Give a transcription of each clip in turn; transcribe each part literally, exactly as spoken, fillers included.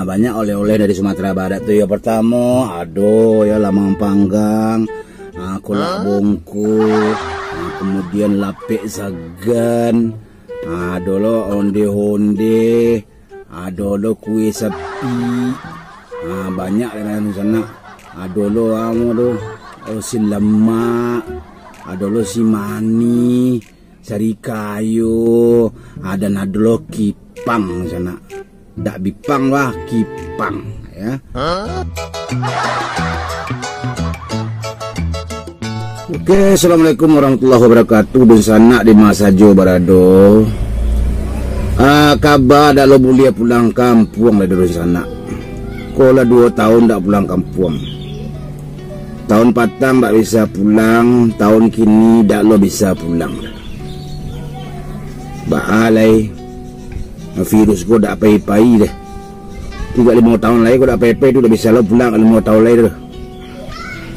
Banyak oleh-oleh dari Sumatera Barat tu. Yang pertama, ado ya lamang panggang, ah, kolak bongko, ah, kemudian lapek sagan, ah, ado lo onde-onde, ado lo kue sapi, ah, banyak lah di sanak. Ado lo amo tu, oh, si lemak, ado lo si mani, sarikayo, ah, dan ado lo kipang sanak. Dak bipang lah, kipang, ya. Oke, assalamualaikum warahmatullahi wabarakatuh. Dunsanak di ma sajo barado. Ah, kaba dak lo buliah pulang kampuang lai dunsanak. Ko lah duo taun dak pulang kampuang. Taun patang dak bisa pulang, taun kini dak lo bisa pulang. Baa lai, virus ko dak pai-pai deh. Tigo limo taun lai ko dak pai-pai tu, dak bisa lo pulang limo taun lai tu.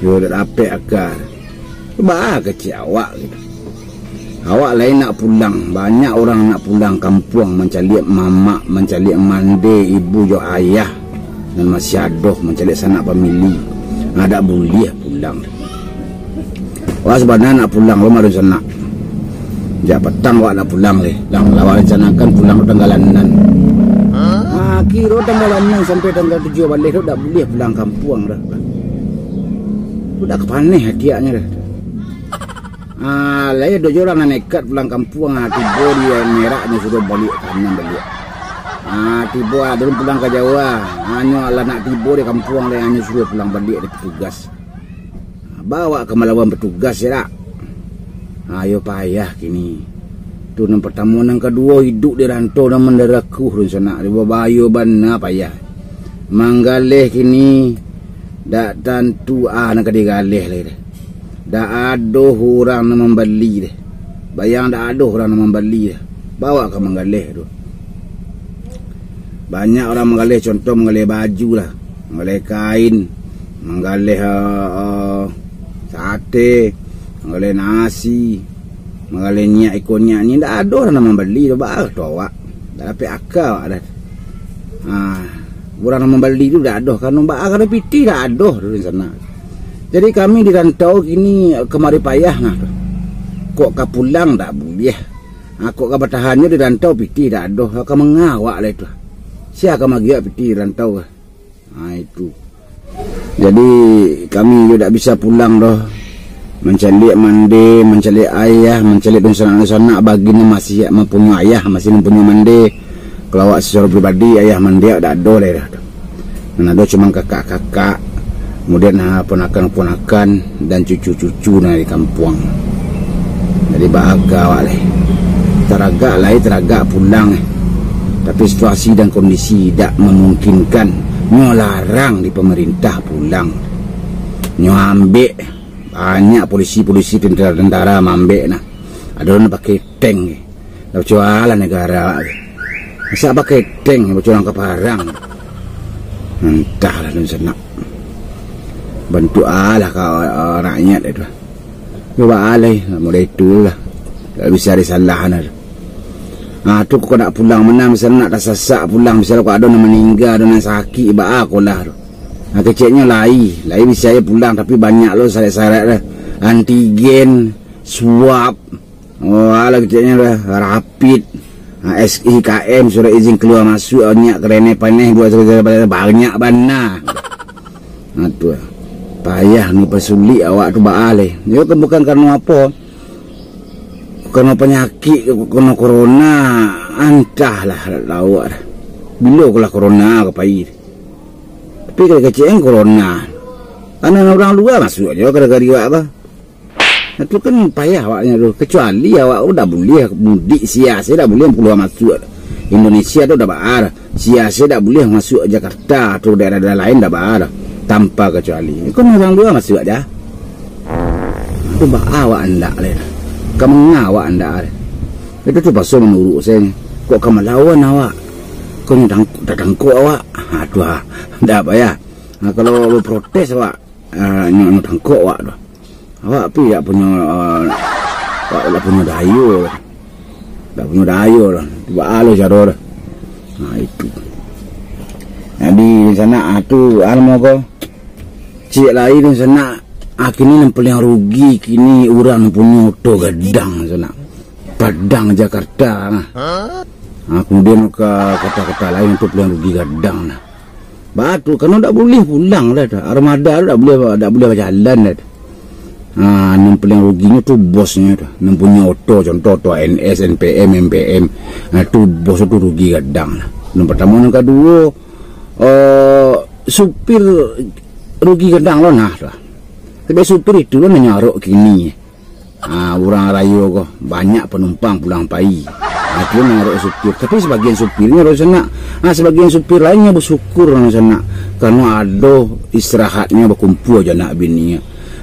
Yo, dak dapek aka. Baa kecek awak gitu. Awak lai nak pulang, banyak urang nak pulang kampuang mancaliak mamak, mancaliak mande ibu jo ayah, nan masih ado mancaliak sanak famili. Nah, dak buliah pulang. Wah, sabana nak pulang lo mah dunsanak. Jak patang wak nak pulang leh. Lah, lah wak rancanakan pulang tu tanggal anam. Ah, kiro tanggal anam sampai tanggal tujuah baleh tu dak buliah pulang kampuang dah. Tu dak kapaneh ati awaknyo dah. Ah, lai ado jo urang nan nekat pulang kampuang, ah, tibo di Merak nyo suruah baliak ka anam baliak. Ah, tibo, ah, alun pulang ka Jawa. Ah, nyo lah nak tibo di kampuang lai, ah, nyo suruah pulang baliak dek petugas. Baa ka malawan petugas, yo dak? Ayo payah kini. Tu nan partamo, nan kaduo, iduik di rantau nan mandarakuah dunsanak. Babayo bana payah. Manggaleh kini dak tantu a nan ka digaleh lai deh. Dak ado urang nan mambali deh. Bayang, dak ado urang nan mambali deh. Baa ka manggaleh tu. Banyak urang manggaleh, contoh manggaleh baju lah, manggaleh kain, manggaleh, eh, eh, sate, manggaleh nasi, manggaleh nyiak iko nyiak ni, ndak ado urang nan mambali tu, baa tu awak. Ndak dapek aka awak dah. Ah, urang nan mambali tu ndak ado, kano baa kano pitih ndak ado tu di sana. Jadi kami di rantau kini kamari payah nah tu. Kok ka pulang ndak buliah. Ha, kok ka batahannyo di rantau pitih dak ado, ka manga awak lai tu. Sia ka magiak pitih di rantau ka? Ha, itu. Jadi, kami jo dak bisa pulang doh. Mancaliak mande, mancaliak ayah, mancaliak dunsanak-dunsanak, bagi nan masih mampunyoi ayah, masih mampunyoi mande. Kalau awak sacaro pribadi, ayah mande awak dak ado lai dah tu. Nan ado cuma kakak-kakak, kemudian, ha, ponakan-ponakan, dan cucu-cucu nan di kampuang. Jadi, baa ka awak lai. Taragak lai, taragak pulang, eh. Tapi, situasi dan kondisi indak mamungkinkan. Nyo larang di pamarintah pulang. Nyo ambek, banyak polisi-polisi, tentara-tentara maambek nah. Ado nan pakai tank. Lah, bacualah negara awak tu. Masa pakai tank, bacualah ka parang. Antahlah, dunsanak. Bantuak alah ka, eh, rakyat itu. Cuba alai, model itu lah. Tak bisa disalahan lah. Ah, tu kok nak pulang, mana misalnya nak tasasak pulang, misalnya kok ada nan maningga, ada nan sakit, baa kolah tu. Nah, keceknyo lai, lai bisa aja pulang, tapi banyak lo syarat-syarat dah. Antigen, swab, Oh, alah keceknyo lah, rapid. Ha, S I K M, surat izin keluar masuk, nyiak kereneh paneh, buat segala banyak bana. Ha, tu lah. Payah ni, pasulik awak tu baa lai. Yo, kan bukan karano apo. Karano panyakik, karano corona, antahlah, dak tau awak dah. Bilo ko lah corona ka pai. Tapi kalau kecek kan corona. Karano urang lua masuk aja ka nagari awak ko. Nah, tu kan payah awaknyo tu. Kecuali awak tu dak buliah mudik, sia-sia dak buliah kaluar masuak Indonesia tu dak baa. Sia-sia dak buliah masuak Jakarta atau daerah-daerah lain dak baa. Tanpa kecuali. Kan urang lua masuak aja. Tu baa awak andak lai. Ka manga awak andak lai. Itu tu pasal menurut saya ni. Kok ka malawan awak? Kok nyo tangkok, tatangkok awak? Ha, tu ha. Dak payah. Ha, kalau protes awak, ha, nyo, nyo tangkok awak tu. Awak pi dak punyo, eh, dak, dak punyo dayo lah. Dak punyo dayo lah. Baa lo caro dah. Nah, itu. Jadi, di sanak, ah, tu, ah, namo ko, ciek lai di sanak, ah, kini nan paliang rugi kini urang nan punyo oto gadang di sanak. Padang Jakarta nah. Ah, kemudian ka kota-kota lain tu paliang rugi gadang nah. Batu, karano dak buliah pulang lah tu. Armada tu dak buliah, dak buliah bajalan lah tu. Ha, nan paliang ruginyo tu bosnyo tu. Nan punyo oto, contoh oto A N S, N P M, M P M. Ha, tu bos tu rugi gadang lah. Nan partamo, nan kaduo, eh, supir rugi gadang lo nah tu. Tapi supir itu lo nan nyarok kini. Ha, urang rayo ko, banyak panumpang pulang pai. Ha, tu nan nyarok supir. Tapi sabagian supirnyo dunsanak. Ha, sabagian supir lainnyo basyukur dunsanak. Karano ado istirahatnyo bakumpua jo anak bini.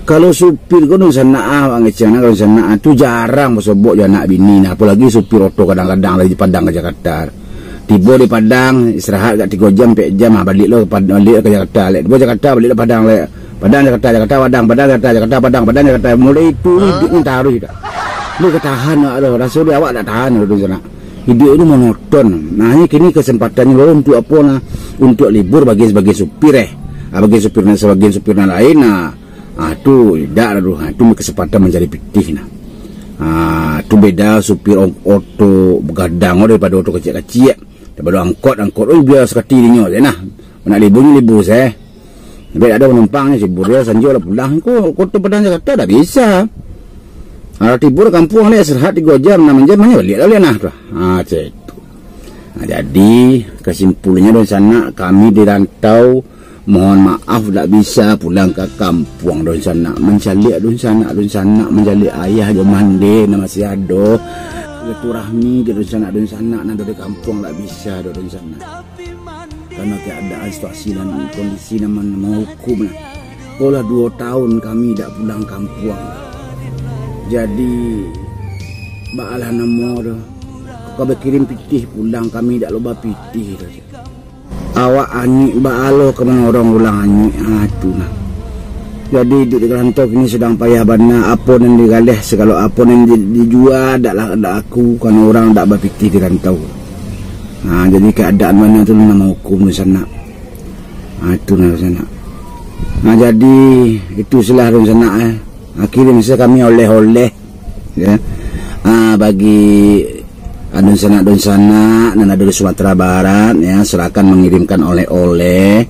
Kalau supir ko dunsanak, ah, ngecek anak dunsanak, ah, tu jarang basobok jo anak bini nah. Apolagi supir oto kadang-kadang lai di Padang ka Jakarta. Tibo di Padang, istirahat agak tigo jam, ampek jam, ah, baliak lo ka Pad-, baliak ka Jakarta, lek. Tibo Jakarta, baliak lo Padang, lek. Padang, Jakarta, Jakarta, Padang, Padang, Jakarta, Jakarta, Padang, Padang, Jakarta. Mulai itu, iduiknyo taruih dah. Ndak ka tahan awak doh, raso dek awak dak tahan doh, dunsanak. Iduik tu monoton. Nah, ini kini kesempatannya lo untuk apo nah? Untuk libur bagi sabagian supir, eh. Ah, bagi supir nan, sabagian supir nan lain, nah. Ah, tu dak lah tu. Ah, tu kesempatan mancari pitih nah. Ah, tu beda supir o-, oto gadang daripado oto kaciak-kaciak. Daripado angkot, angkot, oh, bia sakali dinyo se nah. Nak libur ni libur se. Sampai dak ado panumpang ni, libur dia sanjo lah pulang. Ko, Kota Padang Jakarta dak bisa. Kalau tibo di kampuang ni istirahat tigo jam, anam jam, hanyo baliak lah nah tu. Ha, cak itu. Nah, jadi, kesimpulannyo dunsanak, kami di rantau, mohon maaf dak bisa pulang ka kampuang dunsanak. Mancaliak dunsanak, dunsanak mancaliak ayah jo mande nan masih ado. Silaturahmi jo dunsanak, dunsanak nan ado di kampuang dak bisa doh dunsanak. Karano keadaan situasi dan kondisi nan man-, manghukum lah. Ko lah duo taun kami dak pulang kampuang. Jadi, baalah namo doh. Kok ka bakirim pitih pulang, kami dak lo bapitih doh. Awak anyuik baa lo ka manorong urang anyuik, ha, tu nah. Jadi, iduik di rantau kini sadang payah bana, apo nan digaleh, sagalo apo nan di-, dijua, dak la-, dak laku, karano urang dak bapitih di rantau. Ha, jadi keadaan bana tu nan manghukum dunsanak. Ha, itu nah dunsanak. Ha, jadi, itu se lah dunsanak, eh. Ha, kirim se kami oleh-oleh, ya. Ha, bagi, ha, dunsanak-dunsanak nan ado di Sumatera Barat, ya, silakan mengirimkan oleh-oleh,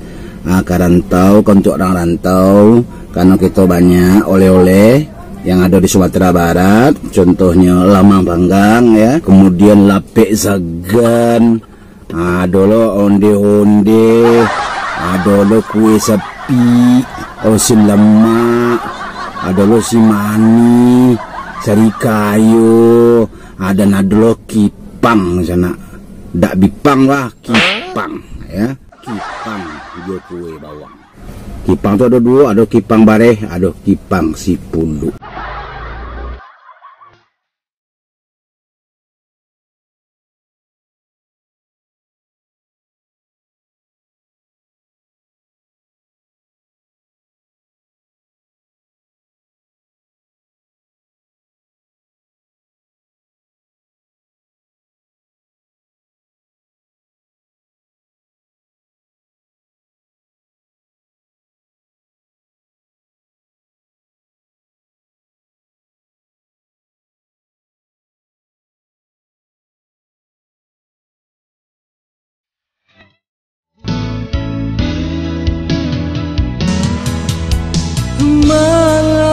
ha, ka rantau, ka untuk urang rantau, karano kito banyak oleh-oleh yang ado di Sumatera Barat, contohnyo lamang panggang, ya, kemudian lapek sagan, ado lo onde-onde, ado lo kue sapi, osin lamak, ado lo simani, sarikayo, dan ado lo kipang sanak. Dak bipang lah, kipang, ya. Kipang jo kue bawang. Kipang tu ado duo, ado kipang bareh, ado kipang sipuluak. Malang,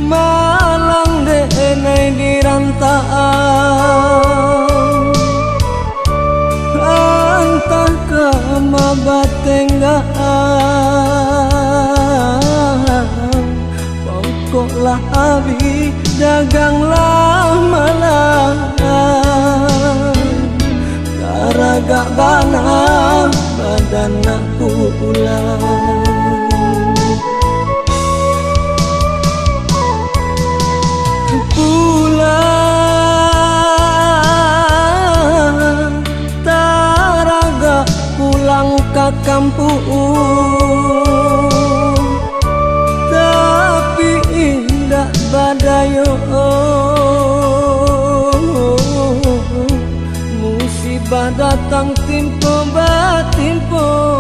malang dek nai di rantau, antah ka ma batenggaan. Pokok lah abih, dagang lah malang. Taragak bana badan nak pulang. Pulang, taragak pulang ka kampuang. Tapi indak badayo, musibah Badatang timpo batimpo,